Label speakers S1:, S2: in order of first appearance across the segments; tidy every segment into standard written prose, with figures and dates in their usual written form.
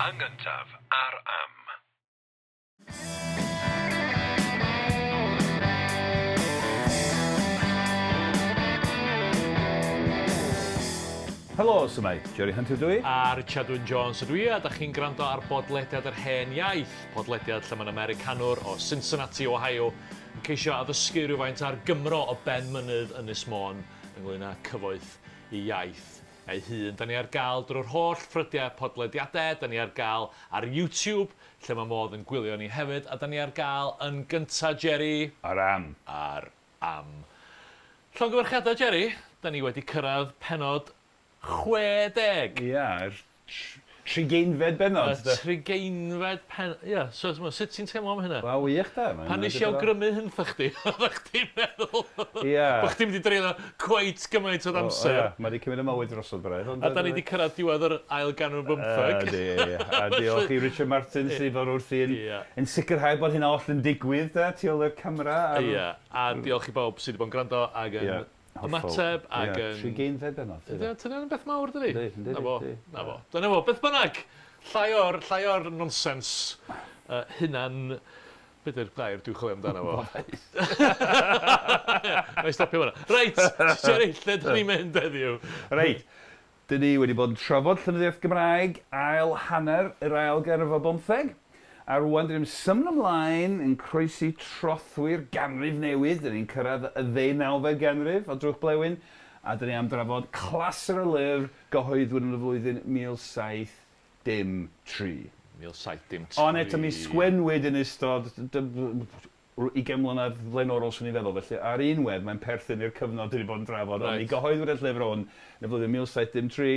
S1: Yn gyntaf, ar Am.
S2: Helo, su'mai? Jerry Hunter dw i.
S3: A Richard Wyn Jones ydw i, a dach chi'n gwrando ar bodlediad Yr Hen Iaith, podlediad lle mae'n Americanwr o Cincinnati, Ohio, yn ceisio addysgu rhywfaint ar Gymro o ben mynydd Ynys Môn ynglŷn â cyfoeth ei iaith ei hun. Da ni ar gael drwy'r holl ffrydiau podlediadau, da ni ar gael ar YouTube, lle mae modd yn gwylio ni hefyd, a da ni ar gael yn gynta, Jerry.
S2: Ar Am.
S3: Ar Am. Llongyfarchiadau, Jerry, da ni wedi cyrraedd pennod 60!
S2: Ia, yr trigeinfed bennod,
S3: de. Y trigeinfed pen-, ia, so t'mo' sut ti'n teimlo am hynna?
S2: Wel, wych de. Mae'n
S3: Pan nes i awgrymu hyn 'tha chdi, oeddach chdi'n meddwl
S2: Ia.
S3: bo' chdi'n mynd i dreulio cweit gymaint o amser.
S2: O ia, mae 'di cymryd 'y mywyd drosodd braidd ond...
S3: A 'dan ni 'di cyrraedd diwedd yr ail ganrif ar bymtheg.
S2: Ydi, a diolch i Richard Martin sydd 'di bod wrthi yn yn sicrhau bod hyn oll yn digwydd de, tu ôl i'r camera a'r...
S3: Ia, a diolch i bawb sy 'di bod yn gwrando ag yn ymateb ag yn...
S2: Trigeinfed bennod.
S3: Ydy, dyna'n beth mawr dydi?
S2: Yndi, yndi.
S3: Na fo, na fo. Dyna fo, beth bynnag! Llai o'r, llai o'r nonsens hunan... Be 'di'r gair dwi'n chwilio amdano fo?
S2: Boddhaus.
S3: Wna i stopio fan'na. Reit, Jerry, lle 'dan ni'n mynd heddiw?
S2: Reit, 'dyn ni wedi bod yn trafod llenyddiaeth Gymraeg ail hanner yr ail ganrif ar bymtheg, a rŵan 'dyn ni'n symud ymlaen yn croesi trothwy'r ganrif newydd, 'dyn ni'n cyrraedd y ddeunawfed ganrif o drwch blewyn, a 'dyn ni am drafod clasur o lyfr gyhoeddwyd yn y flwyddyn 1703.
S3: 1703.
S2: Ond eto mi sgwennwyd yn ystod ugain mlynedd flaenorol 'swn i'n feddwl, felly ar un wedd mae'n perthyn i'r cyfnod dwi 'di bod yn drafod, ond mi gyhoeddwyd y llyfr hwn yn y flwyddyn 1703,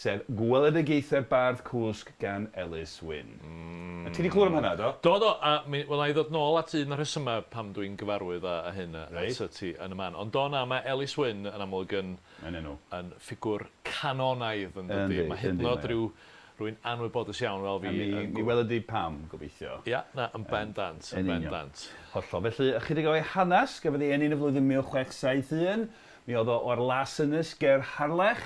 S2: sef Gweledigaethau'r Bardd Cwsg gan Ellis Wynne. Mm. Ti 'di clywed am hynna, do?
S3: Do, do, a mi, wel, na i ddod nôl at un o'r rhesymau pam dwi'n gyfarwydd â, â hyn a
S2: Reit.
S3: atat ti yn y man. Ond do, na, mae Ellis Wynne yn amlwg yn,
S2: Mae'n enw.
S3: yn ffigwr canonaidd, yn dydi?
S2: Yndi,
S3: Mae hyd
S2: yndi,
S3: yn oed
S2: mae o.
S3: ryw Rwy'n anwybodus iawn fel fi.
S2: A mi, mi weli di pam, gobeithio.
S3: Ia, na, yn bendant, yn bendant.
S2: Hollol. Felly, ychydig o'i hanes, gafodd ei eni yn y flwyddyn 1671, mi oedd o o'r Las Ynys ger Harlech,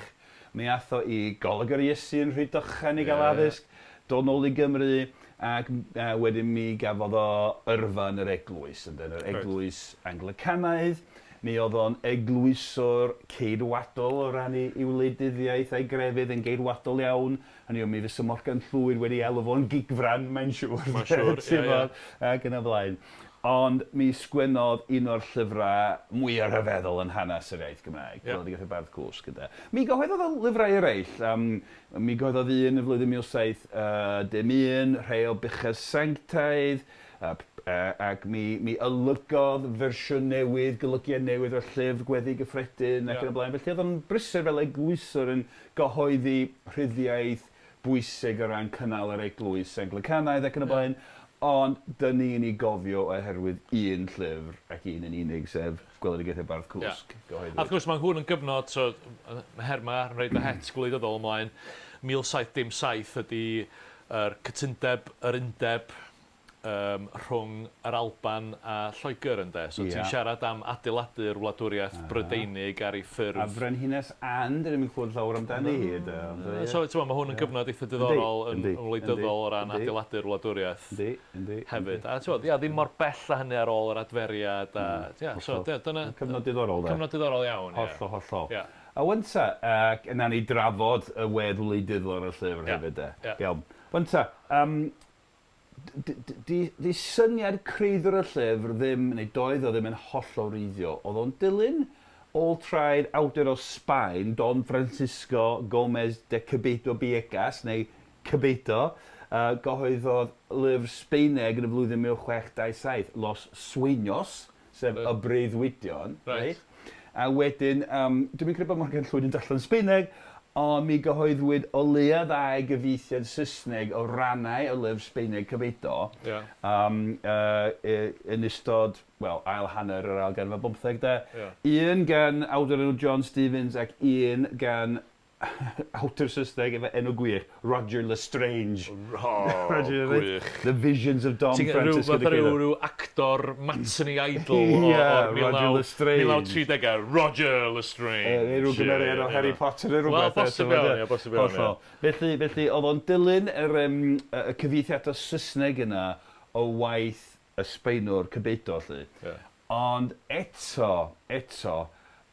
S2: mi ath o i Goleg yr Iesu yn Rhydychen i gael addysg, dod nôl i Gymru, ac wedyn mi gafodd o yrfa yn yr eglwys, ynde, yn yr eglwys Anglicanaidd. Mi oedd o'n eglwyswr ceidwadol o ran ei ei wleidyddiaeth a'i grefydd yn geidwadol iawn. Hynny yw, mi fysa Morgan Llwyd wedi alw fo'n gigfran, mae'n siŵr.
S3: Mae'n siŵr, ie, ie.
S2: Ac yn y blaen. Ond mi sgwennodd un o'r llyfrau mwya rhyfeddol yn hanes yr iaith Gymraeg, yeah. Gweledigaeth y Bardd Cwsg, ynde. Mi gyhoeddodd o lyfrau eraill. Um, mi gyhoeddodd un yn flwyddyn 1711, rhai o Buchedd Sanctaidd, Ac mi mi olygodd fersiwn newydd, golygiad newydd o'r llyfr Gweddi Gyffredin ac yn y blaen. Felly oedd o'n brysur fel eglwyswr yn gyhoeddi rhyddiaith bwysig o ran cynnal yr eglwys Anglicanaidd ac yn y blaen. Ond dyn ni'n ei gofio oherwydd un llyfr ac un yn unig, sef Gweledigaethau Bardd Cwsg.
S3: Gyhoeddwyd. A wrth gwrs mae hwn yn gyfnod, so her 'ma, yn rhoid fy het gwleidyddol ymlaen, 1707 ydy yr cytundeb, yr undeb, yym rhwng yr Alban a Lloegr ynde? So ti'n siarad am adeiladu'r wladwriaeth Brydeinig ar ei ffurf.
S2: A Frenhines Anne, 'dyn ni'm yn clywed llawer amdani hi de ond ie.
S3: So t'mo' ma' hwn yn gyfnod eitha diddorol yn yn wleidyddol o ran adeiladu'r wladwriaeth.
S2: Yndi, yndi.
S3: Hefyd. A t'mod ia ddim mor bell â hynny ar ôl yr Adferiad a ia so dyna...
S2: Cyfnod diddorol de.
S3: Cyfnod diddorol iawn ia.
S2: Hollol hollol.
S3: Ia.
S2: A wan ta, ac nawn ni drafod y wedd wleidyddol ar y llyfr hefyd de.
S3: Ia.
S2: Iawn. Wan ta, yym 'di 'di syniad creiddiwr y llyfr ddim, neu doedd o ddim yn hollol wreiddiol. Oedd o'n dilyn ôl traed awdur o Sbaen, Don Francisco Gómez de Quevedo Villegas, neu Quevedo, gyhoeddodd lyfr Sbaeneg yn y flwyddyn 1627, Los Sueños, sef Y Breuddwydion.
S3: Reit.
S2: A wedyn, yym, dwi'm yn credu bod Morgan Llwyd yn darllen Sbaeneg, ond mi gyhoeddwyd o leia ddau gyfieithiad Saesneg o rannau o lyfr Sbaeneg Quevedo.
S3: Ia.
S2: Yym, yy, yn ystod, wel, ail hanner yr ail ganrif ar bymtheg de.
S3: Ia.
S2: Un gan awdur enw John Stephens ac un gan awdur Saesneg efo enw gwych, Roger Lestrange.
S3: O,
S2: Roger,
S3: gwych.
S2: The Visions of Dom
S3: Ti'n
S2: Francisco
S3: rhyw,
S2: de
S3: rhyw,
S2: Quevedo.
S3: rhyw actor matinee idol o,
S2: Ie,
S3: o'r
S2: Roger Lestrange.
S3: 1930au. Roger Lestrange.
S2: Neu rhyw gymeriad o Harry Potter neu
S3: Wel,
S2: rhywbeth.
S3: bosib iawn, ie, bosib iawn, ie.
S2: Hollol. Felly, felly, oedd o'n dilyn yr, um, y y cyfieithiadau Saesneg yna o waith y Sbaenwr Quevedo, 'lly.
S3: Ie.
S2: Ond eto, eto,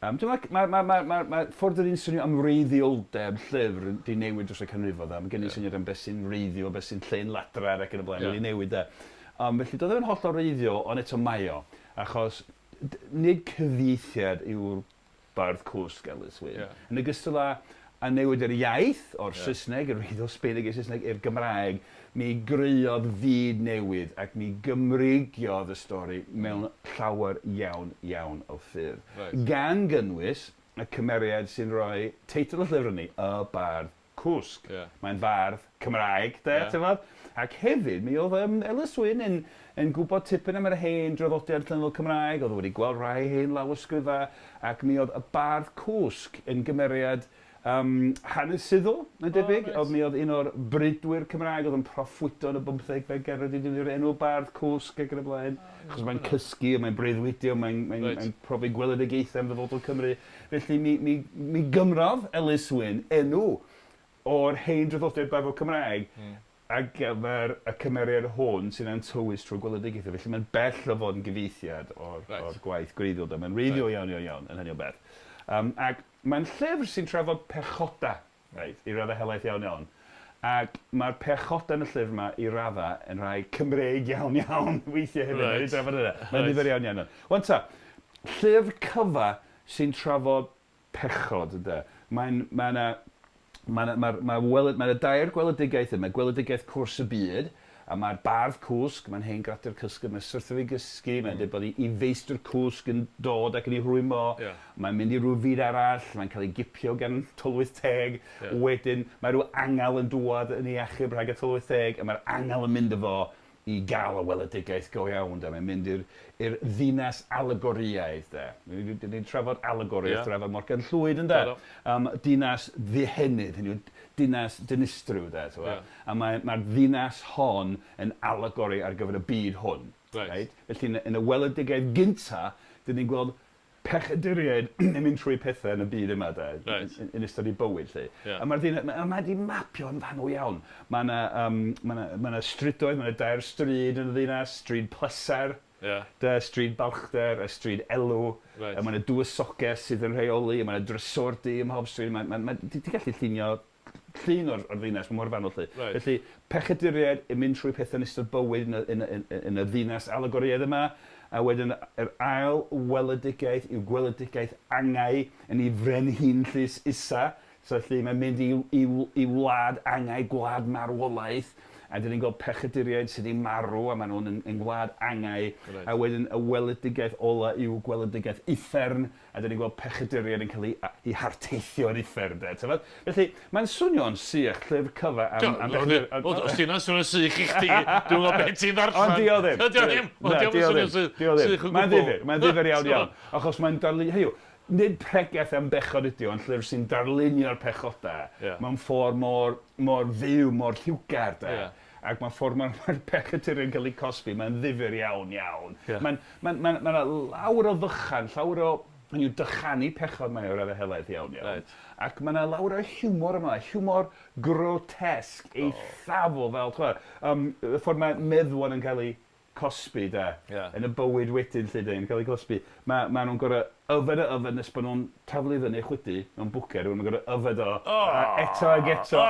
S2: yym dwi'n meddwl ma' ma' ma' ma' ma' ffordd 'dan ni'n swnio am wreiddioldeb llyfr 'di newid dros y canrifoedd a ma' gen i syniad am beth sy'n wreiddiol, beth sy'n llên-ladrad ac yn y blaen, mae 'di newid 'de. Yym felly doedd o ddim yn hollol wreiddiol ond eto mae o, achos nid cyfieithiad yw'r Bardd Cwsg, Ellis Wynne.
S3: Ie.
S2: Yn ogystal â â newid yr iaith o'r
S3: Ie.
S2: Saesneg, yr wreiddiol Sbaeneg i'r Saesneg, i'r Gymraeg, mi greuodd fyd newydd ac mi Gymreigiodd y stori mewn llawer iawn, iawn o ffyrdd.
S3: Reit.
S2: Gan gynnwys y cymeriad sy'n rhoi teitl y llyfr i ni, Y Bardd Cwsg.
S3: Ie.
S2: Mae'n fardd Cymraeg, de,
S3: Ie.
S2: t'mod? Ac hefyd, mi oedd yym Ellis Wynne yn yn gwybod tipyn am yr hen draddodiad llenyddol Cymraeg, oedd o wedi gweld rhai hen lawysgrifau, ac mi oedd y bardd Cwsg yn gymeriad yym hanesyddol, mae'n debyg.
S3: O, reit.
S2: Oedd mi oedd un o'r brudwyr Cymraeg oedd yn proffwydo yn y bymthegfed ganrif wedi defnyddio'r enw bardd Cwsg ac yn y blaen. Achos mae'n cysgu a mae'n breuddwydio, mae'n mae'n
S3: Reit.
S2: mae'n profi gweledigaethau am ddyfodol Cymru. Felly mi mi mi gymrodd Ellis Wynne enw o'r hen draddodiad barddol Cymraeg ar gyfer y cymeriad hwn sy'n ein tywys trwy gweledigaethau. Felly mae'n bell o fod yn gyfieithiad o'r,
S3: Reit.
S2: o'r gwaith gwreiddiol de. Mae'n wreiddiol iawn, iawn, iawn yn hynny o beth. Um, ac mae'n llyfr sy'n trafod pechodau, reit, i raddau helaeth iawn, iawn. Ac mae'r pechodau yn y llyfr yma i raddau yn rhai Cymreig iawn, iawn weithiau hefyd.
S3: Reit.
S2: Reit. Trafod hynna. Mae'n
S3: Reit.
S2: ddifyr iawn, iawn. iawn. Wan ta, llyfr cyfa sy'n trafod pechod ynde. Mae'n, mae 'na, mae 'na, mae'r, mae weled, mae 'na dair gweledigaeth yma, gweledigaeth cwrs y byd, a mae'r bardd cwsg, mae'n hen gradur cysgod, mae'n syrthio i gysgu, mae'n dweud bod ei, ei feistr cwsg yn dod ac yn ei rhwymo,
S3: Ie.
S2: mae'n mynd i ryw fyd arall, mae'n cael ei gipio gan tylwyth teg,
S3: Ie.
S2: wedyn mae rhyw angel yn dŵad yn ei achub rhag y tylwyth teg, a mae'r angel yn mynd â fo i gael y weledigaeth go iawn de. Mae'n mynd i'r i'r ddinas alegorïaidd de. Ni 'di ni 'di trafod alegoriaeth
S3: Ie.
S2: trafod Morgan Llwyd ynde?
S3: Do, do.
S2: Dinas ddihenydd, hynny yw dinas dinistriw de, t'mo'?
S3: Ie.
S2: A mae mae'r ddinas hon yn alegori ar gyfer y byd hwn.
S3: Reit.
S2: Reit? Felly yn y yn y weledigaeth gynta, 'dyn ni'n gweld pechaduriaid yn mynd trwy pethau yn y byd yma de.
S3: Reit.
S2: Yn, yn ystod eu bywyd 'lly.
S3: Ie.
S2: A mae'r ddyn, mae ma 'di mapio'n fanwl iawn. Mae yna um, mae yna, mae yna strydoedd, mae yna dair stryd yn y ddinas, stryd pleser,
S3: Ie.
S2: de, stryd balchder, a stryd elw.
S3: Reit.
S2: A mae yna dywysoges sydd yn rheoli, a mae yna drysordy ym mhob stryd. Mae, mae, mae, ti'n gallu llunio llun o'r, o'r ddinas, mae mor fanwl 'lly.
S3: Reit.
S2: Felly, pechaduriaid yn mynd trwy pethau yn ystod bywyd yn y, yn y, yn, yn y ddinas alegorïaidd yma, a wedyn yr ail weledigaeth yw gweledigaeth angau yn ei frenhinllys isa. So felly mae'n mynd i, i, i wlad angau, gwlad marwolaeth, a dyn ni'n gweld pechaduriaid sydd wedi marw a maen nhw'n yn, yn gwlad angau.
S3: Reit.
S2: A wedyn y weledigaeth ola yw gweledigaeth uffern, a dyn ni'n gweld pechaduriaid yn cael eu, eu harteithio yn uffern, de, t'mod? Felly, mae'n swnio'n sych, llyfr cyfa am, am bechaduriaid.
S3: Wel, os ti'n swnio'n sych i chdi, dwi'n gwybod beth ti'n ddarllen.
S2: Ond di o ddim.
S3: Di o ddim.
S2: Na,
S3: Di
S2: di o
S3: o
S2: ddim.
S3: ddim.
S2: Di o ddim.
S3: Sych o
S2: Mae'n
S3: gwbl.
S2: ddifyr, mae'n ddifyr iawn iawn. Achos mae'n darlun, hynny yw, nid pregeth am bechod ydi o, ond llyfr sy'n darlunio'r pechodau
S3: Ie.
S2: mewn ffordd mor, mor fyw, mor lliwgar, de.
S3: Ie.
S2: Ac mae'r ffordd mae'r ma pechaduriaid yn cael eu cosbi, mae'n ddifyr iawn, iawn.
S3: Ie.
S2: Mae'n ma, ma, ma, ma lawer o ddychan, llawer o, hynny yw, dychanu pechod mae o'r raddau helaeth iawn, iawn.
S3: Reit.
S2: Ac mae yna lawer o hiwmor yma, hiwmor grotesque, eithafol fel, t'mod, y ffordd mae meddwon yn cael eu cosbi, de,
S3: Ie.
S2: yn y bywyd wedyn, lle de, yn cael eu cosbi. Mae ma nhw'n gorfod yfed o yfed nes bod nhw'n taflu fyny chwydu mewn bwced, wedyn nhw'n gorfod yfed o, a eto ag eto,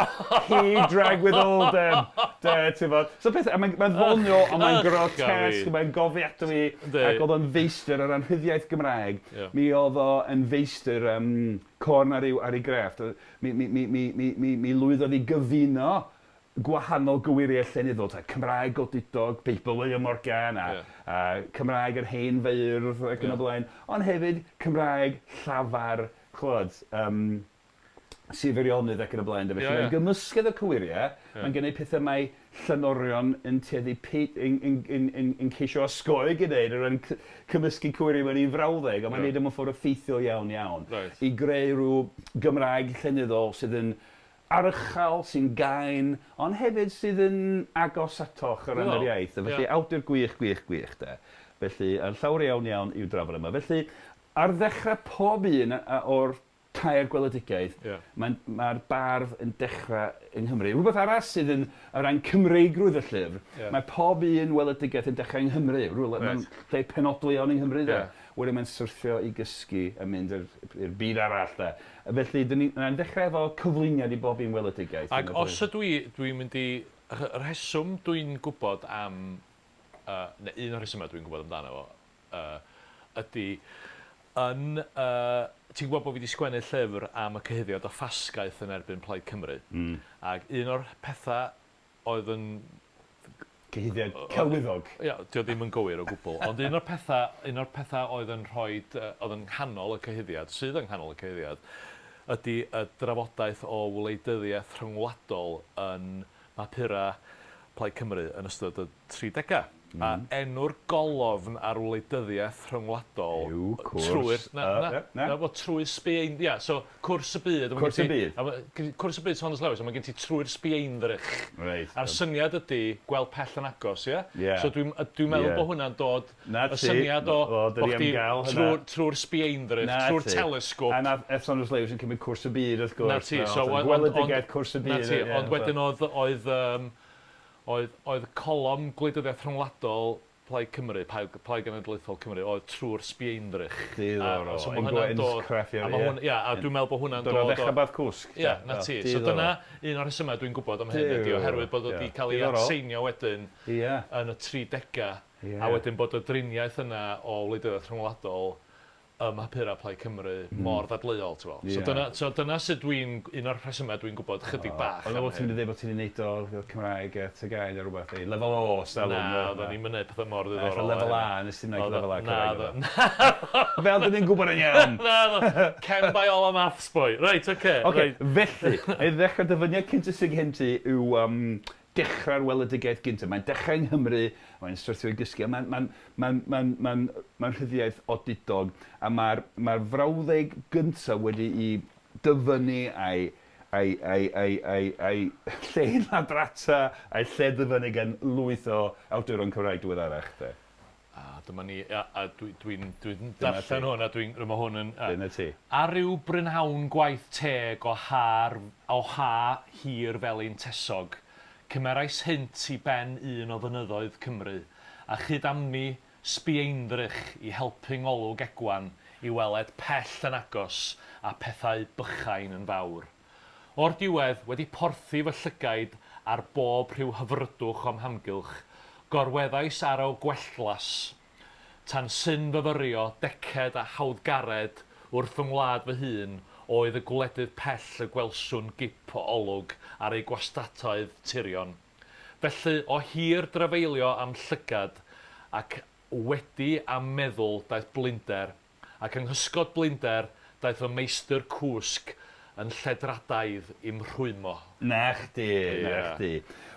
S2: he drag with all them, de, ti'n bod. So peth, a mae'n ma ddoniol, ond mae'n
S3: Ych,
S2: grotesque,
S3: Gary.
S2: mae'n gofiadwy,
S3: Yndi.
S2: ac oedd o'n feistr o ran rhyddiaith Gymraeg.
S3: Ie.
S2: Mi oedd o yn feistr um, corn ar ei, ar ei grefft. Mi, mi, mi, mi, mi, mi, mi lwyddodd i gyfuno gwahanol gyweiriau llenyddol, ta Cymraeg godidog, Beibl William Morgan, a,
S3: Ie.
S2: a Cymraeg yr hen feirdd ac yn
S3: Ie.
S2: y blaen, ond hefyd Cymraeg llafar, ch'mod, Sir Feirionnydd ac yn y blaen de. Felly mae'n gymysgedd o cywiriau, mae'n gwneud pethau mae llenorion yn tueddu pei- yn yn yn yn yn ceisio osgoi gwneud o ran cy- cymysgu cywiriau mewn un frawddeg, ond mae'n neud o mewn ffordd effeithiol iawn iawn.
S3: Reit.
S2: I greu rhyw Gymraeg llenyddol sydd yn aruchel, sy'n gain, ond hefyd sydd yn agos atoch o ran yr iaith. Felly awdur gwych, gwych, gwych de. Felly, llawer iawn iawn i'w drafod yma. Felly, ar ddechrau pob un o'r tair gweledigaeth,
S3: Ie.
S2: mae'n, mae'r bardd yn dechrau yng Nghymru. Rhywbeth arall sydd yn, o ran Cymreigrwydd y llyfr,
S3: Ie.
S2: mae pob un weledigaeth yn dechrau yng Nghymru, rhywle,
S3: Reit.
S2: mewn lle penodol iawn yng Nghymru de.
S3: Ie.
S2: Wedyn mae'n syrthio i gysgu a mynd i'r i'r byd arall de. A felly, dyn ni, na'n dechrau efo cyflwyniad i bob un weledigaeth.
S3: Ac os ydw i, dwi'n mynd i, y rheswm dwi'n gwybod am, uh, neu un o'r rhesymau dwi'n gwybod amdano fo, uh, ydy, yn, uh, ti'n gwybod bod fi wedi sgwennu llyfr am y cyhuddiad o ffasgaeth yn erbyn Plaid Cymru. Ac un o'r pethau oedd yn...
S2: Cyhuddiad celwyddog.
S3: Ia, dio ddim yn gywir o gwbl. Ond un o'r pethau, un o'r pethau oedd yn rhoi, oedd yn nghanol y cyhuddiad, sydd yng nghanol y cyhuddiad, ydy y drafodaeth o wleidyddiaeth rhyngwladol yn mapurau Plaid Cymru yn ystod y 30au. A enw'r golofn ar wleidyddiaeth rhyngwladol
S2: Yw cwrs
S3: trwy'r... Na, na,
S2: ie, na.
S3: na, wel, trwy sbein... Ia, so cwrs y byd. a ma'
S2: Cwrs
S3: gen
S2: y
S3: ti-
S2: byd.
S3: a ma' gen- Cwrs y byd Saunders Lewis, a mae gen ti trwy'r sbeindrych.
S2: Reit.
S3: A'r syniad ydy gweld pell yn agos, ie?
S2: Ie.
S3: So dwi'n dwi'n meddwl
S2: Ie.
S3: bod hwnna'n dod...
S2: Na
S3: Y
S2: ti.
S3: syniad o...
S2: O, dyn
S3: bo
S2: ni am
S3: chdi
S2: gael hynna.
S3: Trwy'r trwy'r sbeindrych,
S2: Na
S3: trwy'r
S2: ti.
S3: telesgop.
S2: A nath F. Saunders Lewis yn cymryd cwrs y byd, wrth gwrs.
S3: Na ti, so... ond-
S2: Gweledigaeth cwrs y byd.
S3: Na ti,
S2: ie,
S3: ond wedyn oedd, oedd, um, oedd, oedd colofn gwleidyddiaeth rhyngwladol Plaid Cymru, Plaid, Plaid Genedlaethol Cymru, oedd trwy'r sbieindrych.
S2: Diddorol.
S3: A, so
S2: Yn
S3: ma' hwnna'n dod...
S2: craffu ar-
S3: A ma'
S2: ie.
S3: hwn, ia, a dwi'n meddwl bod hwnna'n
S2: Dod o
S3: dod
S2: ddechrau Bardd Cwsg.
S3: Ia, na ti. So dyna un o'r rhesymau dwi'n gwybod am hyn ydi, oherwydd bod o wedi
S2: Ie.
S3: cael ei
S2: Diddorol.
S3: atseinio wedyn
S2: Ie.
S3: yn y 30au,
S2: Ie.
S3: a wedyn bod y driniaeth yna o wleidyddiaeth rhyngwladol ym mhapurau Plaid Cymru mor ddadleuol, ti'n gweld. So
S2: Ie.
S3: dyna, so dyna sut dwi'n, un o'r rhesymau dwi'n gwybod chydig bach
S2: Oedd
S3: am
S2: o ti'n
S3: hyn.
S2: mynd i ddweud bod ti'n neud o Cymraeg a TGAU neu rhywbeth, neu lefel O, stalwm.
S3: Na, oedden ni'n mynd pethau mor
S2: Ella
S3: ddiddorol.
S2: lefel A, nes ti'n gwneud
S3: Oedd o-
S2: lefel A
S3: na,
S2: Cymraeg.
S3: oedd
S2: oedd o. Fel dyn ni'n gwybod yn iawn.
S3: Na, na, Cem by all a maths boy. Reit, oce.
S2: Oce,
S3: reit.
S2: felly, i ddechrau dyfyniad cynta sydd gen ti yw dechrau'r weledigaeth gyntaf. Mae'n dechrau yng Nghymru, mae'n syrthio i gysgu, a mae'n mae'n mae'n mae'n mae'n mae'n rhyddiaeth odidog, a mae'r mae frawddeg gyntaf wedi'i dyfynnu a'i a'i a'i a'i a'i a'i lle ladrata a'i lle dyfynnu gan lwyth o awduron Cymraeg diweddarach. De.
S3: A dyma ni, a, a dwi'n dwi, dwi
S2: Dyna
S3: darllen
S2: ti.
S3: hwn, a dwi'n, mae hwn yn... A,
S2: Dyna ti.
S3: Ar ryw brynhawn gwaith teg o har, o ha hir felyn tesog, cymerais hynt i ben un o fynyddoedd Cymru, a chyd-amni sbieindrych i helpu ngolwg egwan i weled pell yn agos a pethau bychain yn fawr. O'r diwedd, wedi porthi fy llygaid ar bob rhyw hyfrydwch o'm hamgylch, gorweddais ar o gwellglas, tan synfyfyrio deced a hawddgared wrth fy ngwlad fy hun oedd y gwledydd pell y gwelswn gip o olwg ar eu gwastatoedd tirion. Felly, o hir drafeilio am llygad ac wedi am meddwl daeth blinder, ac yng nghysgod blinder daeth fy meistr cwsg yn lledradaidd i'm rhwymo.
S2: Na chdi, na
S3: Ie.
S2: chdi.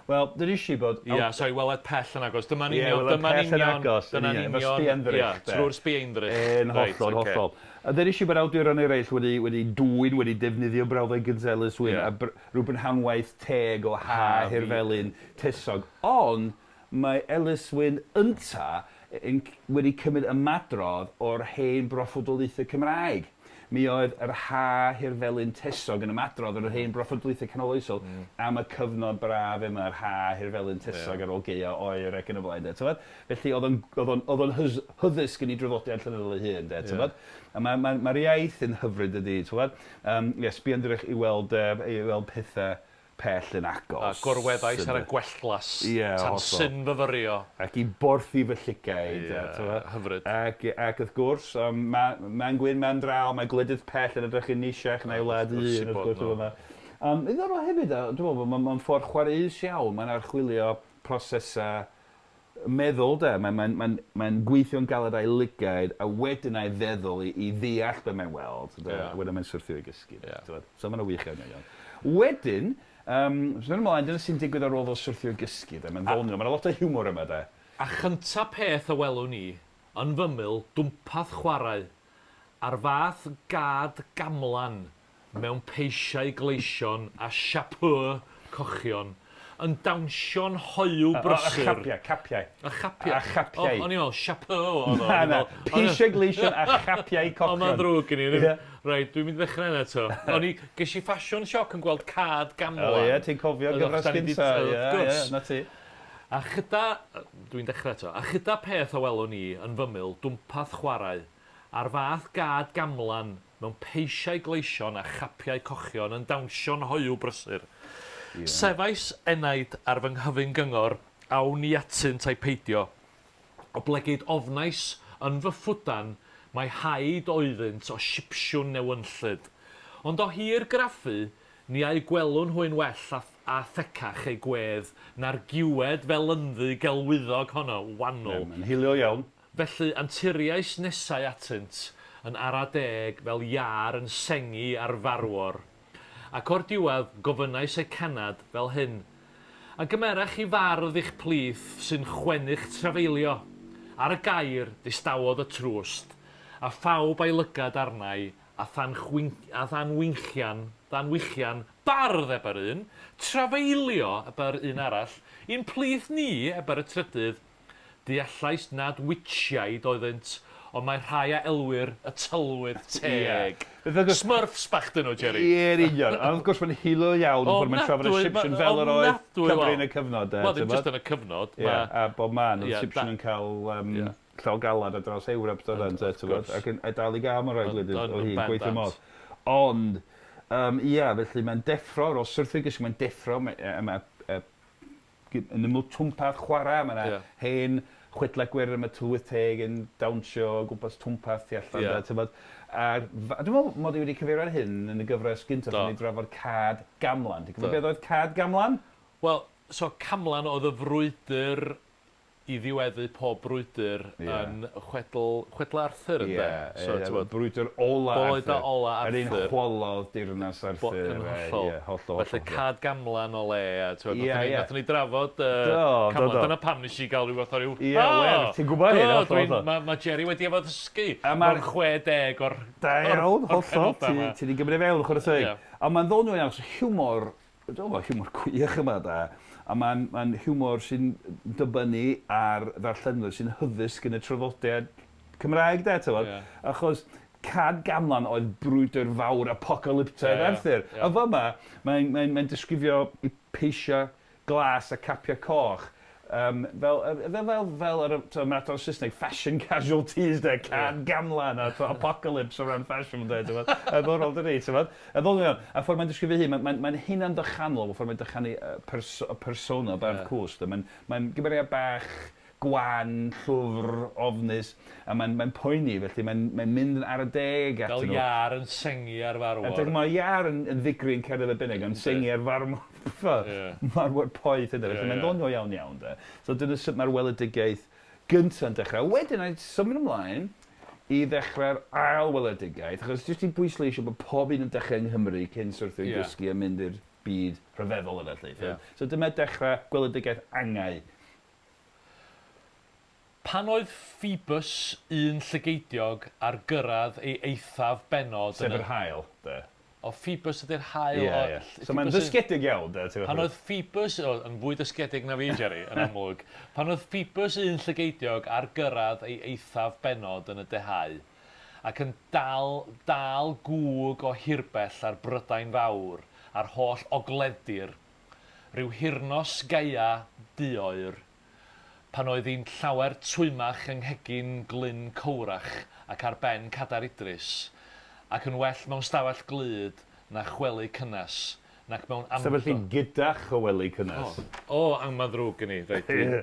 S2: Wel, dyn i bod...
S3: Ia, so i weled pell yn agos. Dyma'n
S2: Ie,
S3: union,
S2: weled
S3: dyma'n
S2: pell yn
S3: union,
S2: agos, yn
S3: dyna'n
S2: union, efo
S3: union,
S2: sbienddrych,
S3: ia,
S2: de.
S3: trwy'r sbienddrych.
S2: Yn
S3: Reit,
S2: hollol,
S3: ocê.
S2: hollol. A dyn eisiau bod awduron eraill wedi, wedi dwyn, wedi defnyddio brawddeg Gonzales Wyn
S3: Ie.
S2: a br rhyw brynhawnwaith teg o ha,
S3: Ha, fi.
S2: hirfelyn, tesog. Ond mae Ellis Wyn ynta yn, wedi cymryd ymadrodd o'r hen broffwydoliaethau Cymraeg. Mi oedd yr ha hirfelyn tesog yn ymadrodd o'r hen broffwydoliaethau canoloesol am y cyfnod braf yma, yr ha hirfelyn tesog
S3: Ie.
S2: ar ôl gaea oer ac yn y blaen. De, t'mod? Felly oedd o'n, oedd o'n, oedd o'n hys- hyddysg yn ei draddodiad llenyddol ei hun. De,
S3: Ie.
S2: t'mod? A mae'r ma, ma iaith yn hyfryd ydy, t'mod? Um, ie, sbienddrych i weld, i weld pethau pell yn agos.
S3: A gorweddais ar y gwellglas,
S2: Ie,
S3: tan
S2: hollol.
S3: synfyfyrio.
S2: Ac i borthi fy llygaid.
S3: Ie,
S2: t'mod?
S3: hyfryd.
S2: Ac, ac wrth gwrs, um, mae'n gwyn, mae'n draw, mae gwledydd pell yn edrych yn nisiach na'i wlad
S3: Wrth
S2: un,
S3: sy'n
S2: wrth
S3: bod
S2: gwrs,
S3: nhw.
S2: efo yma. Ddiddorol hefyd, dwi'n meddwl, mae'n ma ffordd chwareus iawn, mae'n archwilio prosesau meddwl de, mae'n mae, mae, mae gweithio'n galed a'i lygaid a wedyn a'i feddwl i, i ddeall be mae'n weld, de, yeah. a wedyn mae'n syrthio i gysgu. Yeah. So mae'n wych iawn iawn. Wedyn, um, so ymlaen, dyna sy'n digwydd ar ôl fo syrthio i gysgu, de, mae'n ddoniol, mae'n lot o hiwmor yma, de.
S3: A chynta peth a welwn i, yn f'ymyl, dwmpath chwarae, a'r fath gad gamlan mewn peisiau gleision a chapeau cochion, yn dawnsio'n hoyw brysur.
S2: A chapiau, capiau.
S3: A chapiau.
S2: A chapiau.
S3: O, o'n i'n meddwl, chapeau oedd o.
S2: Na, na, peisiau gleision a chapiau cochion.
S3: O, mae'n ddrwg gen i. Reit, dwi'n mynd i ddechrau yna eto. O'n i, ges i ffasiwn sioc yn gweld cad gamlan.
S2: O ie, ti'n cofio'r gyfres gynta. Ie, ie, na ti.
S3: A chyda, dwi'n dechrau eto, a chyda peth a welwn i yn f'ymyl, dwmpath chwarae, a'r fath gad gamlan mewn peisiau gleision a chapiau cochion yn dawnsio'n hoyw brysur.
S2: Ie.
S3: Sefais enaid ar fy nghyfyng gyngor, awn i atynt ai peidio, oblegid ofnais yn fy ffwdan mai haid oeddynt o sipsiwn newynllyd. Ond o hir graffu, ni a'u gwelwn hwy'n well a a thecach ei gwedd na'r giwed felynddu gelwyddog honno, wanwl.
S2: Ie, mae'n hiliol iawn.
S3: Felly anturiais nesau atynt, yn ara deg, fel iâr yn sengi ar farwor. Ac o'r diwedd, gofynnais eu cennad fel hyn, A gymerech chi fardd i'ch plith sy'n chwennych trafeilio? Ar y gair, distawodd y trwst, a phawb a'i lygad arnai, a than chwin- a than winchian, than wichian, bardd, ebe'r un, trafeilio, ebe'r un arall, i'n plith ni, ebe'r y trydydd, Deallais nad witchiaid oeddynt, ond mae rhai a elwir y tylwyth teg.
S2: Ie.
S3: Smurfs bach 'dyn nhw, Jerry.
S2: Ie, yn union. Ond wrth gwrs mae'n hiliol iawn y ffordd mae'n trafod y Sipsiwn fel yr oedd Cymru yn y cyfnod.
S3: Wel, ddim jyst yn y cyfnod.
S2: Ie, a bob man, oedd Sipsiwn yn cael llaw galad ar draws Ewrop, doedd, tibod, ac yn dal i gael mewn rhai gwledydd o hyd, gweithio modd. Ond, ia, felly mae'n deffro ar ôl syrthio i gysgu, mae'n deffro, mae yn ymyl twmpath chwarae, mae 'na yeah. hen chwedlau gwerin am y tylwyth teg yn dawnsio o gwmpas twmpath tu allan, yeah. tybod. A dwi'n meddwl mod i wedi cyfeirio ar hyn yn y gyfres gyntaf, pan ni drafod Cad Gamlan. Ti'n gwybod beth oedd Cad Gamlan?
S3: Wel, so Camlan oedd y frwydr i ddiweddu pob brwydr yeah. yn chwedl, chwedl Arthur, ynde?
S2: Yeah, so, yeah, yeah, brwydr ola Arthur.
S3: Brwydr ola Arthur.
S2: Yr un chwalodd dirnas Arthur.
S3: Yn hollol.
S2: Yeah, hollol,
S3: Felly Cad Gamlan o le, a
S2: yeah, yeah.
S3: nathon ni drafod
S2: do,
S3: Camlan.
S2: Do, do.
S3: Dyna pam nes i gael rhyw fath o ryw...
S2: Ie, yeah, oh, ti'n gwybod hyn, hollol, hollol.
S3: Mae ma Jerry wedi efo ddysgu mewn 60 o'r...
S2: Da iawn, hollol. Ti wedi gymryd fewn, chwarae teg. A mae'n ddoniol iawn, hiwmor Dwi'n meddwl hiwmor gwych yma de, a mae'n mae hiwmor sy'n dibynnu ar ddarllenwyr sy'n hyddysg yn y traddodiad Cymraeg de, tybod?
S3: Yeah.
S2: Achos Cad Gamlan oedd brwydr fawr apocalyptaidd
S3: Ie, ie,
S2: Arthur.
S3: ie.
S2: A fyma, mae'n mae, mae disgrifio i peisio glas a capio coch. Um, fel, fel, fel, fel ar y t'mo' ma'r adran Saesneg, fashion casualties de, Cad Gamlan a t'mo' apocalypse o ran ffasiwn de, t'mod? Diddorol dydi, t'mod? A ddoniol iawn. A ffordd mae'n disgrifio hi, mae'n mae, mae hunan ddychanol, ffordd mae'n dychanu y pers y persona bardd
S3: Ie.
S2: cwsg. Mae'n mae gymeriad bach gwan, llwfr, ofnus, a mae'n mae poeni, felly mae'n mae mynd yn ar y deg atyn
S3: Fel
S2: nhw.
S3: iâr yn sengi ar farwor.
S2: A mae iâr yn, yn ddigri yn cerdded y bunnig, yn sengi ar farmor,
S3: Ie.
S2: marmor poeth yna, felly
S3: Ie,
S2: mae'n
S3: ie.
S2: ddoniol iawn iawn de. So dyna sut mae'r weledigaeth gyntaf yn dechrau. Wedyn, a'i symud ymlaen i ddechrau'r ail weledigaeth, achos jyst i bwysleisio bod pob un yn dechrau yng Nghymru cyn syrthio i
S3: Ie.
S2: gysgu a mynd i'r byd rhyfeddol yna, 'lly.
S3: Ie.
S2: So dyma dechrau gweledigaeth angau.
S3: Pan oedd Phoebus un llygeidiog ar gyrraedd ei eithaf bennod
S2: Sef yr haul, de.
S3: O, Phoebus ydy'r haul.
S2: Ie,
S3: o-
S2: ie. So mae'n
S3: Phoebus yn-
S2: ddysgedig iawn, de. ti'n
S3: Pan
S2: gwbod.
S3: oedd Phoebus, o, yn fwy dysgedig na fi, Jerry, yn amlwg, pan oedd Phoebus un llygeidiog ar gyrraedd ei eithaf bennod yn y dehau, ac yn dal, dal gwg o hirbell ar Brydain Fawr, a'r holl ogleddir, rhyw hirnos gaea duoer, pan oedd hi'n llawer twymach yng nghegin Glyn Cowrach ac ar ben Cadair Idris, ac yn well mewn stafell glud na chwely cynnes, nac mewn amdo...
S2: Stafell i gyda chwely cynnes.
S3: O, o, ang mae'n ddrwg gen i, reit. Dwi...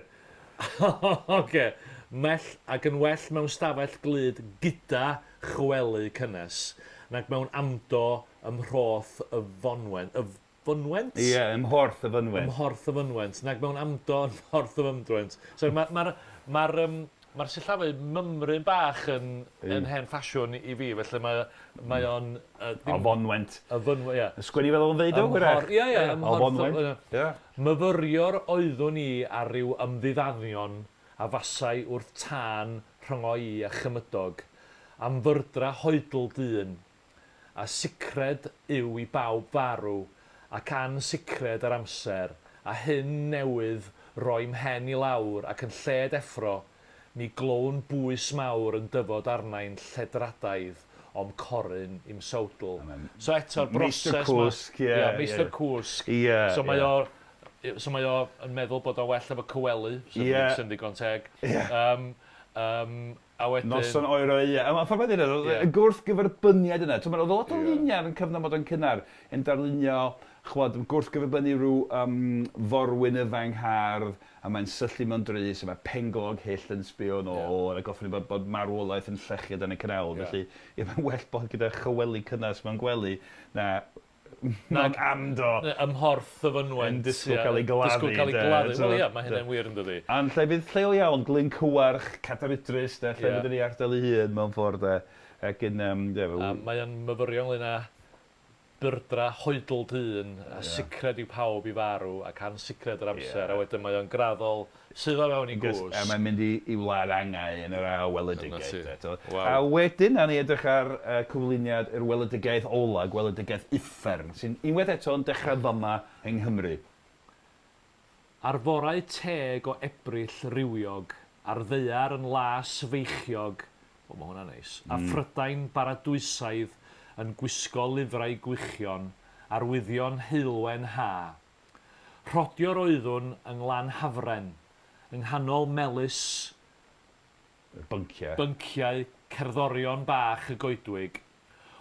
S3: Oce. Mell, ac yn well mewn stafell glud gyda chwely cynnes, nac mewn amdo ym mhroth y Fonwen, y... fynwent?
S2: Ie, ym Mhorth y Fynwent.
S3: Ym Mhorth y Fynwent, nag mewn amdo yn Mhorth y Fynwent. So mae'r ma, ma, ma um, Mae'r sillafu mymryn bach yn, yn hen ffasiwn i fi, felly mae, mae o'n...
S2: Uh, ddim, o fonwent.
S3: Y fynwent, ie.
S2: Sgwennu fel o'n ddeud o, hwyrach?
S3: Ie, ie,
S2: ym Mhorth... O fonwent.
S3: Ie. Myfyriwr oeddwn i ar ryw ymddiddanion a fasai wrth tân rhyngo i a chymydog, am fyrdra hoedl dyn, a sicred yw i bawb farw, ac ansicred yr amser, a hyn newydd roi mhen i lawr ac yn lled effro, mi glown bwys mawr yn dyfod arnai'n lledradaidd o'm corun i'm sawdl. So eto'r broses
S2: Meistr Cwsg, ie.
S3: Ie, Meistr Cwsg.
S2: Ie.
S3: So mae o so mae o yn meddwl bod o'n well efo Cywelu, sy'n yeah. sy'n ddigon teg.
S2: Yeah.
S3: Um, um, a wedyn...
S2: Noson oer o ia. A mae'n ffordd wedyn, yeah. y gwrthgyferbyniad yna. Ti'n meddwl, oedd lot o yeah. luniau yn cyfnod bod yn cynnar yn darlunio, chwad, gwrthgyferbynnu rhyw um, forwyn ifanc hardd, a mae'n syllu mewn drys, a mae penglog hyll yn sbio yn ôl, yeah. a goffyn bod, bod marwolaeth yn llechu dan y canel. Yeah. Felly, ie, mae'n well bod gyda chyweli cynnes mewn gwely na Nag amdo.
S3: Ym Mhorth y Fynwent.
S2: Yn disgwyl cael ei gladdu.
S3: Disgwyl cael ei gladdu. Wel ia, mae hynny'n wir yn dydi.
S2: A'n llefydd lleol iawn, Glyn Cywarch, Cadair Idris, de, llefydd yn ei ardal ei hun mewn ffordd, de. Ac yn, um, de,
S3: A mae o'n myfyrio ynglyn â byrdra hoedl dyn, a sicred yw pawb i farw, ac ansicred yr amser, a wedyn mae o'n graddol Suddo fewn i gwsg.
S2: A mae'n mynd i, i wlad angau yn yr ail weledigaeth.
S3: Wow.
S2: A wedyn, nawn ni edrych ar uh, cyflwyniad yr weledigaeth ola, gweledigaeth uffern, sy'n unwaith eto yn dechrau fama yng Nghymru.
S3: Ar forau teg o Ebrill rywiog, ar ddaear yn las feichiog, o mae hwnna'n neis, a Phrydain baradwysaidd yn gwisgo lifrau gwychion, arwyddion heulwen ha. Rhodio'r oeddwn yng Nglan Hafren, yng nghanol melys
S2: Bynciau.
S3: bynciau cerddorion bach y goedwig,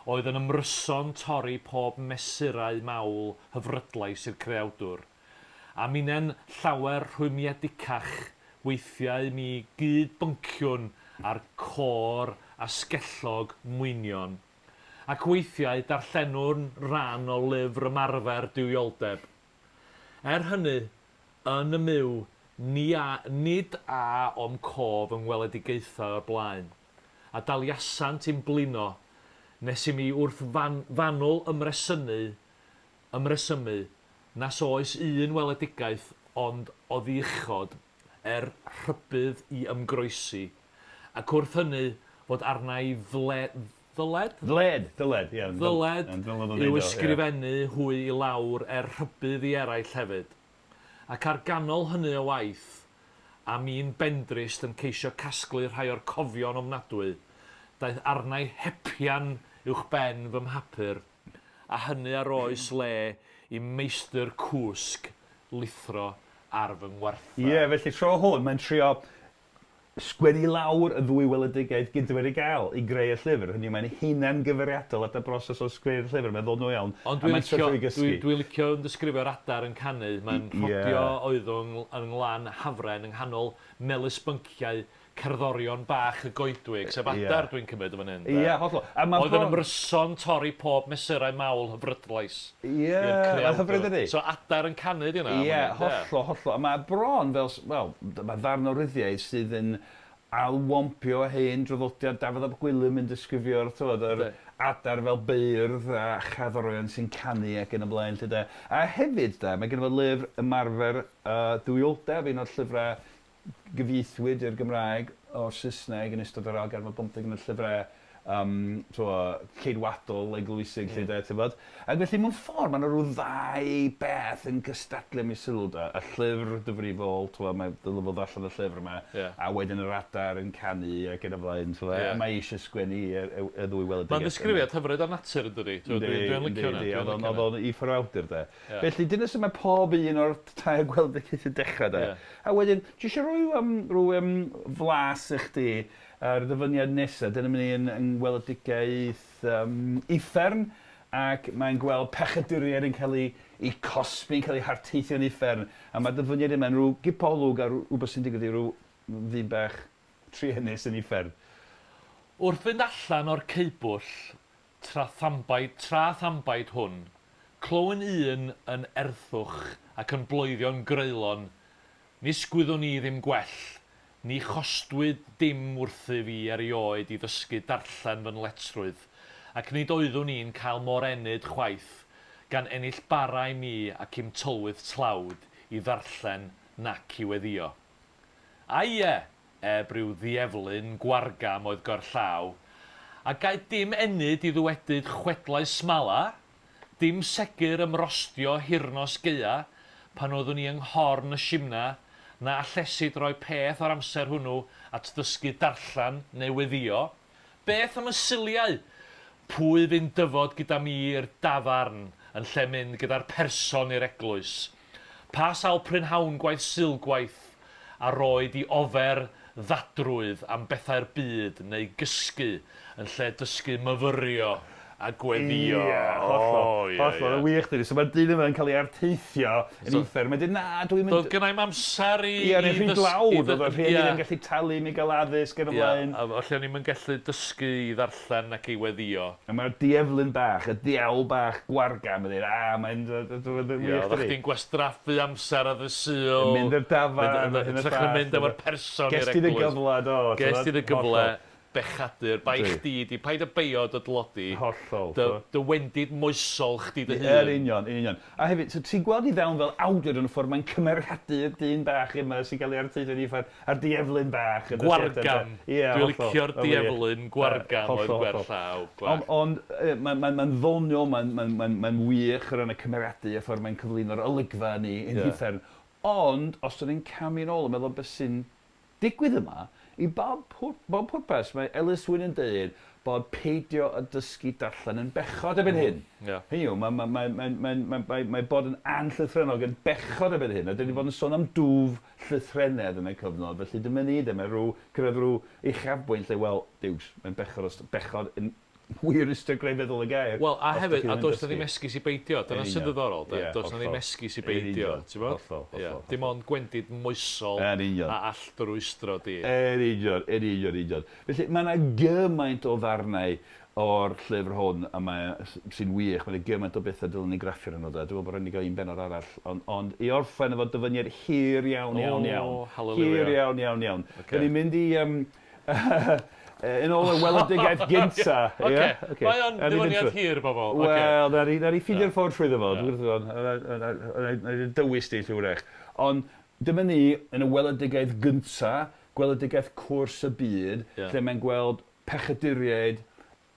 S3: oedd yn ymryson torri pob mesurau mawl hyfrydlais i'r creawdwr, a minnen llawer rhwymiedicach weithiau mi gyd-bynciwn â'r côr asgellog mwynion. Ac weithiau darllenwn ran o lyfr ymarfer duwioldeb. Er hynny, yn y myw, ni a, nid a o'm cof yng ngweledigaethau o'r blaen, a daliasant i'm blino, nes i mi wrth fan, fanwl ymresynu, ymresymu, nas oes un weledigaeth ond oddiuchod er rhybudd i ymgroesi, ac wrth hynny fod arna i fle, ddyled?
S2: Ddled, dyled, ie.
S3: Ddyled i'w ysgrifennu hwy i lawr er rhybudd i eraill hefyd. Ac ar ganol hynny o waith, a mi'n bendrist yn ceisio casglu rhai o'r cofion ofnadwy, daeth arna i hepian uwch ben fy mhapur, a hynny a roes le i meistr cwsg lithro ar fy ngwarthaf.
S2: Ie, felly tro hwn mae'n trio sgwennu lawr y ddwy weledigaeth gyntaf wedi gael i greu y llyfr. Hynny yw, mae'n hunan-gyfeiriadol at y broses o sgwennu'r llyfr. Mae'n ddod nhw iawn.
S3: Ond dwi'n licio, dwi, dwi licio yn disgrifio'r adar yn canu. Mae'n rhodio oeddwn yng Nglan Hafren yng nghanol melys bynciau cerddorion bach y goedwig, sef adar dwi'n cymryd yn fan hyn.
S2: Ie, hollol. A ma'
S3: Oedd yn ymryson torri pob mesurau mawl hyfrydlais.
S2: Ie, mae'n hyfryd ydi?
S3: So adar yn canu 'di hwnna.
S2: Ie, hollol, hollol. A mae bron fel, wel, mae ddarn o ryddiaith sydd yn alwompio hen draddodiad Dafydd ap Gwilym yn disgrifio'r, t'mod, yr adar fel beirdd a cherddorion sy'n canu ac yn y blaen 'lly de. A hefyd de, mae gynno fo lyfr ymarfer uh, duwioldeb, un o'r llyfrau gyfieithwyd i'r Gymraeg o'r Saesneg yn ystod yr ail ganrif ar bymtheg yn y llyfrau um, twa, ceidwadol eglwysig mm. lle de, ti'n bod? Ac felly mewn ffordd mae yna rhyw ddau beth yn cystadlu am ei sylw da. Y llyfr dyfrifol, twa, mae dylai fod allan y llyfr yma, yeah. a wedyn yr adar yn canu ac yn y blaen, twa, yeah. a mae eisiau sgwennu y, y, y ddwy weledigaeth.
S3: Mae'n ddisgrifiad hyfryd o'r natur yn dydi? Dwi'n licio hwnna.
S2: Oedd o'n i ffordd awdur de. Yeah. Felly dyna sut mae pob un o'r tair gweledigaethau dechrau de. Yeah. A wedyn, dwi eisiau rhoi um, rhyw um, flas i chdi ar ddyfyniad nesaf. Dyna mynd yn, yn weledigaeth um, uffern, ac mae'n gweld pechaduriaid yn cael ei, ei cosbi, yn cael ei harteithio yn uffern. A mae dyfyniad yma'n rhyw gipolwg ar rhywbeth sy'n digwydd i rhyw ddyn bach truenus yn uffern.
S3: Wrth fynd allan o'r ceubwll, tra thambaid, tra thambaid hwn, Clywn un yn erthwch ac yn bloeddio'n greulon, Nis gwyddwn i ddim gwell, ni chostwyd dim wrthyf i erioed i ddysgu darllen fy nyletsrwydd, ac nid oeddwn i'n cael mor ennyd chwaith, gan ennill bara i mi ac i'm tylwyth tlawd i ddarllen nac i weddïo. A ie, eb ryw ddieflyn gwargam oedd gerllaw, a gaed dim ennyd i ddywedyd chwedlau smala? Dim segur ymrostio hirnos gaea, pan oeddwn i yng nghorn y simna, na allesid roi peth o'r amser hwnnw at ddysgu darllen neu weddïo? Beth am y Suliau? Pwy fu'n dyfod gyda mi i'r dafarn yn lle mynd gyda'r person i'r eglwys? Pa sawl prynhawn gwaith Sulgwaith a roed i ofer ddadrwydd am bethau'r byd neu gysgu yn lle dysgu myfyrio a gweddïo?
S2: Ie, hollol, hollol. Mae'n wych dydi? So mae'r dyn yma yn cael ei arteithio yn uffern. Mae'n dweud, na, dwi'n mynd...
S3: Doedd gynna i'm amser i...
S2: Ie, o'n i'n rhy dlawd, oedd y rhieni ddim yn gallu talu i mi gael addysg yn y blaen.
S3: Ie, a felly o'n i'm yn gallu dysgu i ddarllen ac i weddïo.
S2: A mae'r dieflyn bach, y diawl bach gwargam yn dweud, a, mae'n wych dydi?
S3: Ie, oeddach chdi'n gwastraffu amser ar ddy Sul.
S2: Yn mynd i'r dafarn,
S3: a hyn a'r llall. Yn hytrach na mynd efo'r person i'r eglwys.
S2: Ges ti dy gyfle, do.
S3: Ges ti dy gyfle. Bechadur, bai chdi 'di, paid â beio dy dlodi.
S2: Hollol.
S3: Dy, dy wendid moesol chdi dy hun.
S2: Yn union, yn union. A hefyd, so ti'n gweld 'i ddawn fel awdur yn y ffordd mae'n cymeriadu y dyn bach yma sy'n cael ei arteithio yn uffern, a'r dieflyn bach.
S3: Gwargam.
S2: Ie, hollol.
S3: Dwi'n licio'r dieflyn gwargam oedd gwerth llaw.
S2: Ond, ond mae'n mae, mae ddoniol, mae'n mae, mae, mae wych o ran y cymeriadu, y ffordd mae'n cyflwyno'r olygfa ni yn uffern. Ond, os ydyn ni'n camu'n ôl yn meddwl beth sy'n digwydd yma, i bob bob pwrpas, mae Ellis Wynne yn deud bod peidio â dysgu darllen yn bechod erbyn hyn.
S3: Ie.
S2: Hynny yw, mae mae mae mae mae mae mae mae bod yn anllythrennog yn bechod erbyn hyn, a 'dyn ni 'di bod yn sôn am dwf llythrennedd yn y cyfnod, felly dyma ni de, mae rhyw, cyrraedd rhyw uchafbwynt lle, wel, duws, mae'n bechod os, bechod yn wir ystyr grefyddol y gair.
S3: Wel, a hefyd, a does 'na ddim esgus i beidio, dyna sy'n ddiddorol, de, does 'na ddim esgus i beidio, ti'n gwbod?
S2: Hollol, hollol.
S3: Dim ond gwendid moesol a all dy rwystro di.
S2: Yn union, yn union, union. Felly, mae 'na gymaint o ddarnau o'r llyfr hwn a mae sy'n wych, mae 'na gymaint o bethau dylwn ni graffu arnyn nhw de. Dwi'n meddwl bod rhaid ni gael un bennod arall, ond, ond i orffen efo dyfyniad hir iawn, iawn, iawn.
S3: O, hallelujah.
S2: Hir iawn, iawn, iawn.
S3: Ocê.
S2: Dan ni'n mynd i yym yn ôl y weledigaeth gynta.
S3: Ocê, mae o'n ddyfyniad hir, bobl.
S2: Wel, na ni, na ni ffeindio'r ffordd trwyddo fo. Na i dywys di, llwyrech. Ond dyma ni yn y weledigaeth gynta, gweledigaeth cwrs y byd, lle mae'n gweld pechaduriaid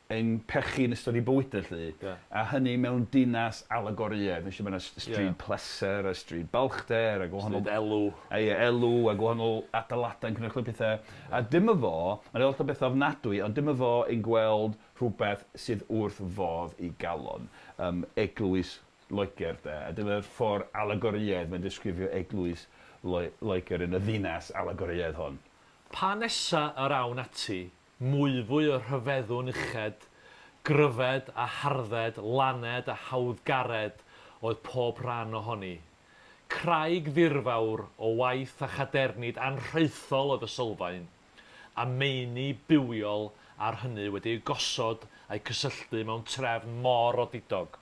S2: yn pechu yn ystod eu bywydau 'lly, a hynny mewn dinas alegorïaidd. Felly mae 'na stryd pleser a stryd balchder a gwahanol...
S3: Stryd elw.
S2: A ie, elw a gwahanol adeiladau yn cynrychioli pethau. A dyma fo, mae'n lot o bethau ofnadwy, ond dyma fo yn gweld rhywbeth sydd wrth fodd ei galon. Yym, Eglwys Loegr de, a dyma'r ffordd alegorïaidd mae'n disgrifio Eglwys Loegr yn y ddinas alegorïaidd hon.
S3: Pa nesa yr awn ati, mwyfwy y rhyfeddwn uched, gryfed a hardded, laned a hawddgared oedd pob rhan ohoni. Craig ddirfawr o waith a chadernid anrhaethol oedd y sylfaen, a meini bywiol ar hynny wedi eu gosod a'u cysylltu mewn trefn mor odidog.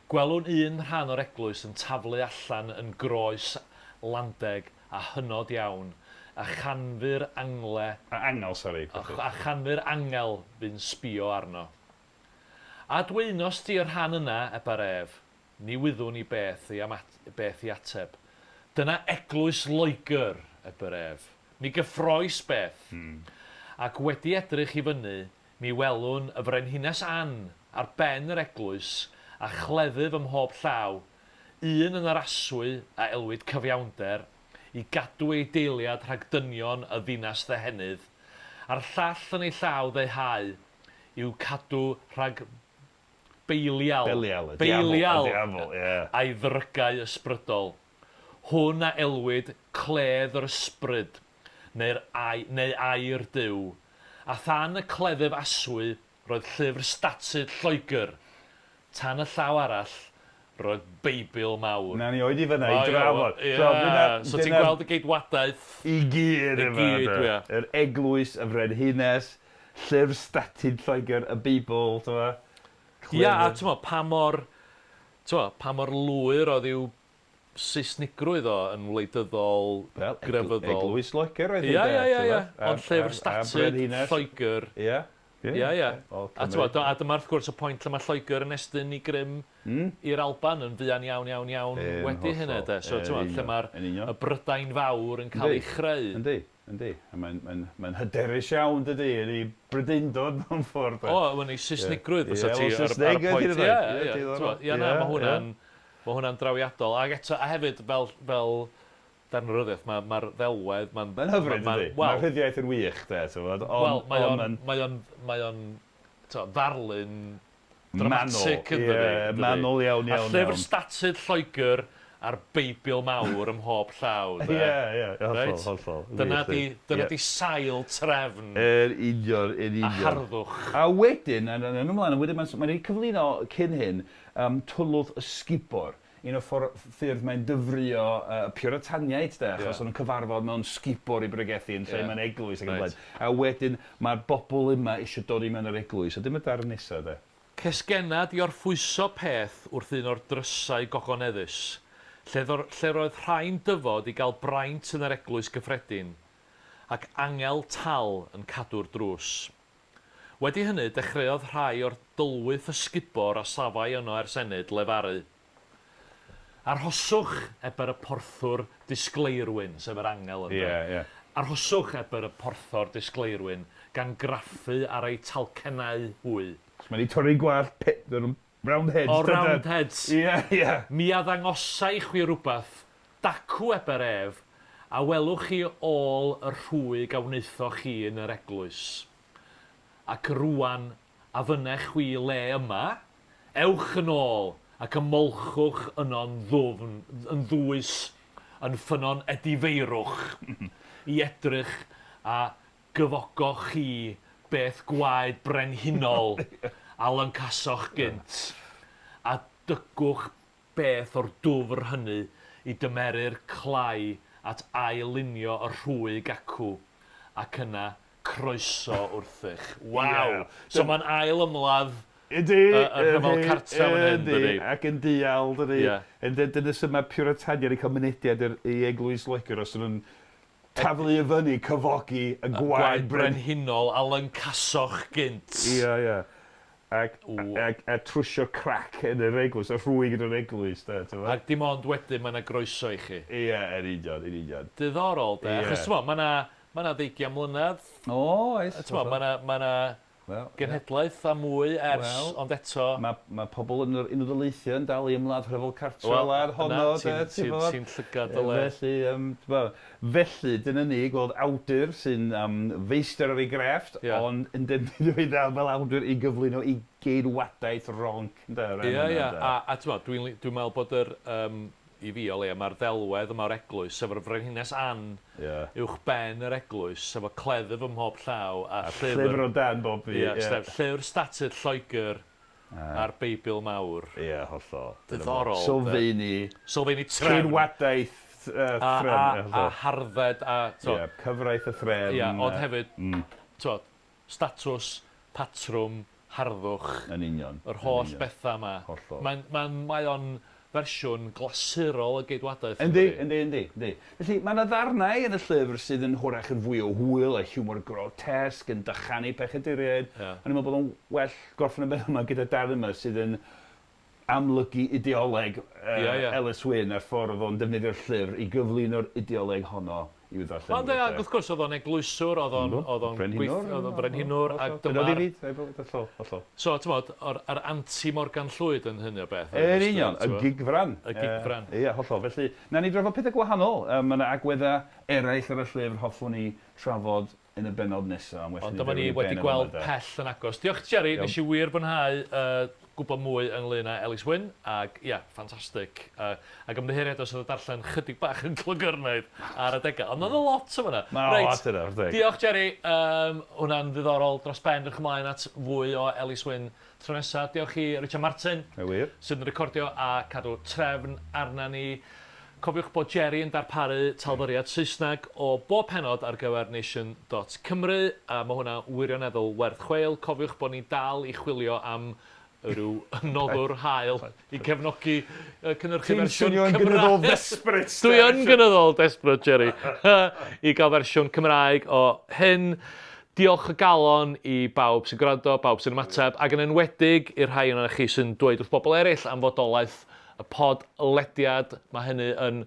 S3: Gwelwn un rhan o'r eglwys yn taflu allan yn groes landeg a hynod iawn, a chanfu'r angle...
S2: A angel, sori.
S3: A chanfu'r angel fu'n sbio arno. A dweunost ti y rhan yna, eba'r ef, ni wyddwn i beth i beth i ateb. Dyna eglwys Loegr, ebyr ef. Mi gyffroes beth. Ac wedi edrych i fyny, Mi welwn y Frenhines Anne ar ben yr eglwys, a chleddyf ym mhob llaw, un yn yr aswy a elwid Cyfiawnder, i gadw ei deiliad rhag dynion y ddinas ddehenydd, a'r llall yn ei llaw ddeuhau, i'w cadw rhag Belial,
S2: Belial, y diafol, y diafol, ie.
S3: a'i ddrygau ysbrydol. Hwn a elwid Cledd yr Ysbryd. neu'r ai, neu air Duw, a than y cleddyf aswy roedd llyfr statud Lloegr, tan y llaw arall roedd Beibl mawr.
S2: Nawn ni oedi fan'na i drafod.
S3: Ie, so ti'n gweld y geidwadaeth
S2: i gyd yma. I gyd, ie. Yr eglwys, y frenhines, llyfr statud Lloegr, y Beibl, t'mo'?
S3: Ia, a t'mo', pa mor... T'mo', pa mor lwyr oedd i'w Seisnigrwydd o yn wleidyddol,
S2: Wel,
S3: grefyddol.
S2: Eglwys Loegr oedd hi
S3: Ia,
S2: de,
S3: ia, ia, ia.
S2: t'mod?
S3: Ond llyfr statud Lloegr.
S2: Ia.
S3: Ia, ia.
S2: O,
S3: A t'mod, a dyma wrth gwrs y pwynt lle mae Lloegr yn estyn i grym i'r Alban yn fuan iawn, iawn, iawn wedi hynny de. So t'mod, lle mae'r y Brydain Fawr yn cael ei chreu.
S2: Yndi, yndi. A mae'n mae'n mae'n hyderus iawn dydi, yn ei Brydeindod mewn ffordd de.
S3: O, yn ei Saesnigrwydd fysa ti ar ar y pwynt. Ie, ie, t'mod, ia na, mae hwnna'n mae hwnna'n drawiadol. Ac eto, a hefyd fel fel darn o ryddiaith, mae mae'r ddelwedd, mae'n...
S2: Mae'n hyfryd, yndi? Mae rhyddiaith yn wych, de, ti'n Ond,
S3: Wel, mae o'n, mae o'n, mae o'n, ddarlun dramatic, yn dydi?
S2: Ie, manwl iawn, iawn,
S3: A llyfr statud Lloegr a'r Beibl mawr ym mhob llaw,
S2: de. Ie, ie, hollol, hollol.
S3: Dyna di, dyna di sail trefn.
S2: Yn union, yn union.
S3: A harddwch.
S2: A wedyn, yn ymlaen, wedyn mae'n mae'n cyflwyno cyn hyn, um, Tylwyth Ysgubor, un o'r ffor- ffyrdd mae'n dyfrio y Puritaniaid de, achos yeah. o'n nhw'n cyfarfod mewn sgubor i bregethu yn lle yeah. mewn eglwys ac yn right. blaen. A wedyn mae'r bobl yma eisiau dod i mewn yr eglwys, a dim y darn nesaf de.
S3: Cesgenad i orffwyso peth wrth un o'r drysau gogoneddus, lle, lle roedd rhai'n dyfod i gael braint yn yr eglwys gyffredin, ac angel tal yn cadw'r drws. Wedi hynny, dechreuodd rhai o'r dylwyth ysgubor a safai yno ers ennyd lefaru. Arhoswch, eber y porthwr disgleirwyn, sef yr angel ynde?
S2: Ie, ie.
S3: Arhoswch, eber y porthor disgleirwyn, gan graffu ar eu talcennau hwy.
S2: So mae 'di torri gwallt pe- round heads.
S3: O, round heads.
S2: Ie, ie.
S3: Mi a ddangosai i chwi rywbeth, dacw, eber ef, a welwch chi ôl y rhwyg a wnaethoch chi yn yr eglwys. Ac rŵan, a fynnech chwi le yma? Ewch yn ôl, ac ymolchwch yno'n ddwfn, yn ddwys, yn ffynnon edifeirwch, i edrych a gyfogoch chi beth gwaed brenhinol a lyncasoch gynt, a dygwch beth o'r dwfr hynny i dymeru'r clai at ail-lunio y rhwyg acw, ac yna croeso wrthych. Waw!
S2: Ie.
S3: So mae'n ail ymladd
S2: Ydy!
S3: y rhyfel cartref yn hyn, dydy?
S2: Ac yn dial, dydy?
S3: Ie.
S2: Yn dyna sut mae Puritaniaid yn cael mynediad i Eglwys Loegr os ydyn nhw'n taflu i fyny, cyfogi y gwaed
S3: Gwaed brenhinol a lyncasoch gynt.
S2: Ie, ie. Ac, ac, a trwsio crac yn yr eglwys, a rhwyg yn yr eglwys, de, ti'n
S3: Ac dim ond wedyn mae yna groeso i chi.
S2: Ie, yn union, yn union.
S3: Diddorol, de. Achos, ti'n mae yna ma ddeugian mlynedd.
S2: O, oes.
S3: Ti'n mae yna ma
S2: Wel,
S3: genhedlaeth a mwy ers,
S2: Wel,
S3: ond eto...
S2: Mae ma pobl yn yr Unol Daleithiau yn dal i ymladd rhyfel cartre wlad honno, de,
S3: ti'n ti'n llygad y le.
S2: Felly, um, felly, dyna ni, gweld awdur sy'n um, feistr ar ei grefft, yeah. ond yn defnyddio ei ddal fel awdur i gyflwyno i geidwadaeth ronc.
S3: Ie, ie, a, a ti'n dwi'n dwi meddwl bod yr, um, i fi o leia, mae'r ddelwedd yma o'r eglwys, sef yr Frenhines Anne,
S2: yeah.
S3: uwch ben yr eglwys, sef y cleddyf ym mhob llaw, a,
S2: a llyfr... Llyfr o dan bob fi.
S3: Ie, yeah, llyfr statud Lloegr a'r Beibl mawr.
S2: Ie, yeah, hollol.
S3: Diddorol.
S2: Sylfeini.
S3: Sylfeini trefn.
S2: Ceidwadaeth
S3: threfn. A, a, a hardded a...
S2: Ie, yeah, cyfraith y threfn.
S3: Ie, yeah, ond hefyd, mm. statws, patrwm, harddwch.
S2: Yn union.
S3: Yr holl bethau yma.
S2: Hollol.
S3: Mae'n, mae, mae o'n fersiwn glasurol y geidwadaeth.
S2: Yndi, yndi, yndi, yndi. Felly, mae yna ddarnau yn y llyfr sydd yn hwrach yn fwy o hwyl a hiwmor grotesg yn dychanu pechaduriaid.
S3: Yeah.
S2: O'n i'n meddwl bod o'n well gorffen y bennod yma gyda darn yma sydd yn amlygu ideoleg uh,
S3: Ie, ie.
S2: Ellis Wynne a'r ffordd oedd o'n defnyddio'r llyfr i gyflwyno'r ideoleg honno i'w ddarllenwyr.
S3: Wel, ynde, ac wrth gwrs oedd o'n eglwyswr, oedd o'n oedd o'n
S2: Brenhinwr.
S3: oedd o'n brenhinwr ac
S2: dyma'r...
S3: dyma'r...
S2: Hollol, hollol.
S3: So, ti'n bod, o'r yr anti-Morgan Llwyd yn hynny o beth.
S2: Yn union, y gigfran.
S3: Y gigfran.
S2: Ie, hollol. Felly, na ni drafod pethau gwahanol. Mae yna agweddau eraill ar y llyfr hoffwn ni trafod yn y bennod nesaf.
S3: Ond dyma ni wedi gweld pell yn agos. Diolch Jerry, nes i wir fwynhau uh, gwybod mwy ynglyn â Ellis Wynne, ac ia, ffantastig. Uh, ac ymddiheuriad os oedd y darllen chydig bach yn clogyrnaidd ar adegau. Ond oedd lot o fyna.
S2: Mae lot yna, wrth
S3: Diolch Jerry, um, hwnna'n ddiddorol dros ben. Rydych ymlaen at fwy o Ellis Wynne tro nesaf. Diolch i Richard Martin,
S2: wir.
S3: sydd yn recordio a cadw trefn arna ni. Cofiwch bod Jerry yn darparu talfyriad Saesneg o bob pennod ar gyfer nation.cymru, a mae hwnna wirioneddol werth chweil. Cofiwch bod ni dal i chwilio am rhyw noddwr hael i cefnogi cynhyrchu
S2: Ti'n
S3: fersiwn
S2: swnio'n gynyddol
S3: Cymraeg.
S2: desperate.
S3: Dwi yn gynyddol desperate, Jerry, i gael fersiwn Cymraeg o hyn. Diolch o galon i bawb sy'n gwrando, bawb sy'n ymateb, ac yn enwedig i'r rhai ohonoch chi sy'n dweud wrth bobl eraill am fodolaeth y podlediad. Mae hynny yn...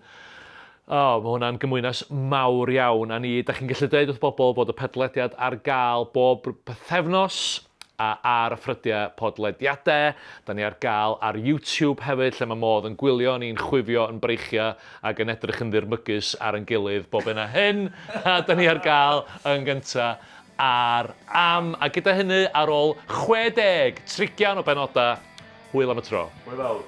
S3: O, oh, mae hwnna'n gymwynas mawr iawn a ni. Da chi'n gallu dweud wrth bobl bod y podlediad ar gael bob pythefnos a ar y ffrydiau podlediadau. Da ni ar gael ar YouTube hefyd, lle mae modd yn gwylio ni'n chwifio yn breichiau ac yn edrych yn ddirmygus ar ein gilydd bob hyn a hyn. A da ni ar gael yn gyntaf ar Am. A gyda hynny, ar ôl 60 trigian o benodau, hwyl am y tro.
S2: Hwyl fawr.